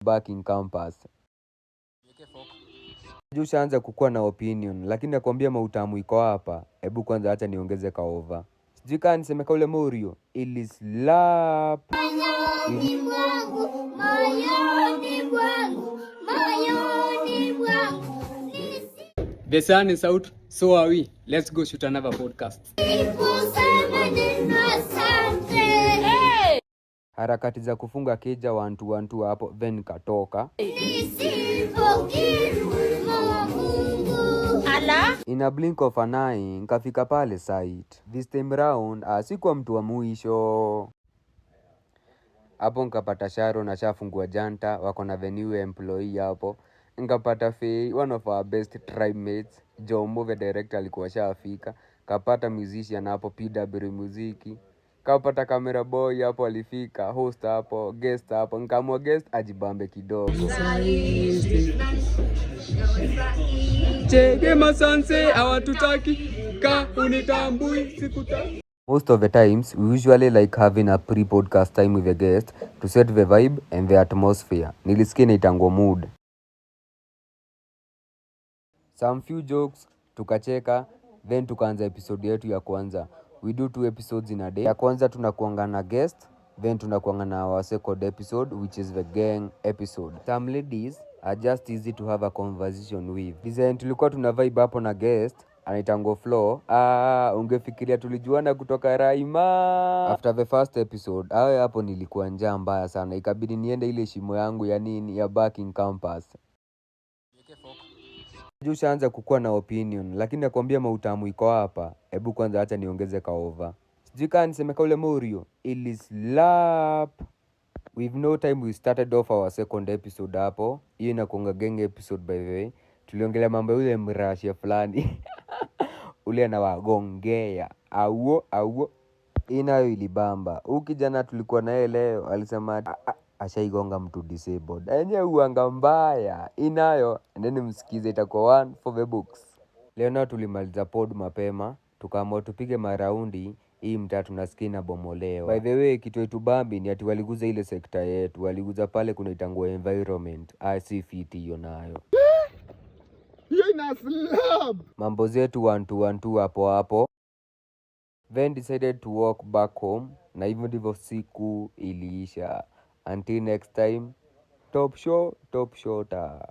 Back in campus. Juu ushaanza kukuwa na opinion, lakini nakwambia mautamu iko hapa. Hebu kwanza acha niongeze kaova. Sijui kaa niseme ka ule Morio ili slap. Moyoni mwangu, moyoni mwangu, moyoni mwangu, The sun is out, so are we. Let's go shoot another podcast. nisiposema neno asante, Harakati za kufunga keja, one two one two hapo, then katoka. Nisipokiri Mungu. In a blink of an eye, nkafika pale site. This time round, sikuwa mtu wa mwisho. Hapo nkapata Sharon ashafungua janta, wako na the new employee hapo. Nkapata Faye, one of our best tribe mates. Jomo the director alikuwa ashafika. Kapata musician hapo, PW Muziki. Kapata camera boy hapo alifika, host hapo, guest hapo. Nkaamua guest ajibambe kidogo. Chege masanse hawatutaki, ka unitambui sikutaki. Most of the times, we usually like having a pre-podcast time with the guest to set the vibe and the atmosphere. Nilisikia inaitangwa mood. Some few jokes, tukacheka, then tukaanza episode yetu ya kwanza. We do two episodes in a day. Ya kwanza tunakuanga na guest, then tunakuanga na our second episode, which is the gang episode. Some ladies are just easy to have a conversation with. Design tulikuwa tuna vibe hapo na guest anaitangwa Flo. Ah, ungefikiria tulijuana kutoka Raima. After the first episode, awe hapo nilikuwa njaa mbaya sana, ikabidi niende ile shimo yangu ya nini ya back in campus. Juu ushaanza kukuwa na opinion, lakini nakwambia mautamu iko hapa. Hebu kwanza acha niongeze kaova. Sijui kaa niseme ka ule Morio ili slap. With no time, we started off our second episode hapo. Hiyo inakuanga gang episode, by the way. Tuliongelea mambo ya yule mrashia fulani ule anawagongea auo auo. Hii nayo ilibamba. Huu kijana tulikuwa naye leo alisema ashaigonga mtu disabled. Enyewe uanga mbaya. Hii nayo endeni msikize, itakuwa one for the books. Leo nao tulimaliza pod mapema, tukaamua tupige maraundi hii mtaa, tunasikia inabomolewa. By the way, kitu haitubambi ni ati waliguza ile sekta yetu, waliguza pale kunaitangwa environment. Ah, si fiti hiyo nayo. Hiyo ina slap. Mambo zetu one two one two hapo hapo. Then decided to walk back home, na hivyo ndivyo siku iliisha. Until next time, top show, top shota.